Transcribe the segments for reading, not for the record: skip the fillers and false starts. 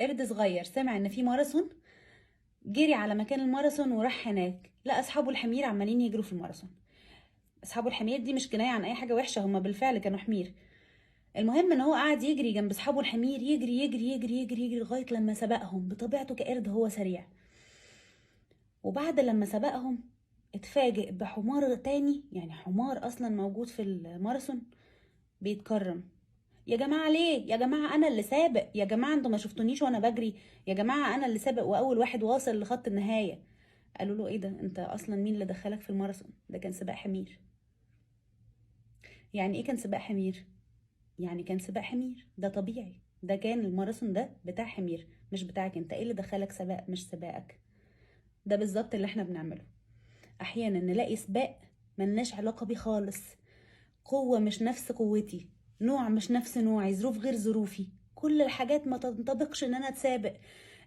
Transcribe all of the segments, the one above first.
قرد صغير سمع ان في ماراثون، جري على مكان الماراثون وراح هناك، لقى اصحابه الحمير عمالين يجروا في الماراثون. اصحابه الحمير دي مش كناية عن اي حاجة وحشه، هما بالفعل كانوا حمير. المهم ان هو قعد يجري جنب اصحابه الحمير، يجري يجري يجري يجري يجري لغاية لما سبقهم. بطبيعته كقرد هو سريع. وبعد لما سبقهم اتفاجئ بحمار تاني، يعني حمار اصلا موجود في الماراثون بيتكرم. يا جماعة ليه؟ يا جماعة انا اللي سابق، يا جماعة انتوا ما شفتونيش وانا بجري، يا جماعة انا اللي سابق واول واحد واصل لخط النهاية. قالوا له ايه ده؟ انت اصلا مين اللي دخلك في الماراثون؟ ده كان سباق حمير. يعني ايه كان سباق حمير؟ يعني كان سباق حمير، ده طبيعي، ده كان الماراثون ده بتاع حمير مش بتاعك انت. ايه اللي دخلك سباق مش سباقك؟ ده بالظبط اللي احنا بنعمله. احيانا نلاقي سباق ملناش علاقة بيه خالص، قوة مش نفس قوتي، نوع مش نفس نوعي، ظروف غير ظروفي، كل الحاجات ما تنطبقش ان انا اتسابق.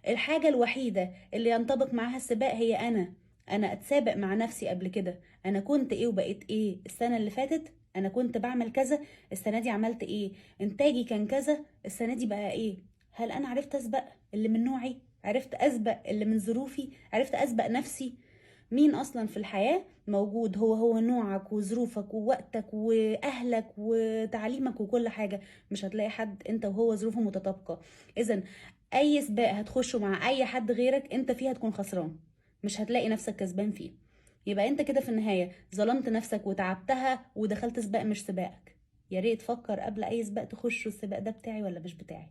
الحاجة الوحيدة اللي ينطبق معاها السباق هي انا. انا اتسابق مع نفسي قبل كده، انا كنت ايه وبقيت ايه، السنة اللي فاتت انا كنت بعمل كذا، السنة دي عملت ايه، انتاجي كان كذا، السنة دي بقى ايه. هل انا عرفت اسبق اللي من نوعي؟ عرفت اسبق اللي من ظروفي؟ عرفت اسبق نفسي؟ مين اصلا في الحياة موجود هو هو نوعك وظروفك ووقتك واهلك وتعليمك وكل حاجة؟ مش هتلاقي حد انت وهو ظروفه متطابقة. اذا اي سباق هتخشه مع اي حد غيرك انت فيه هتكون خسران، مش هتلاقي نفسك كسبان فيه. يبقى انت كده في النهاية ظلمت نفسك وتعبتها ودخلت سباق مش سباقك. يا ريت تفكر قبل اي سباق تخشه، السباق ده بتاعي ولا مش بتاعي.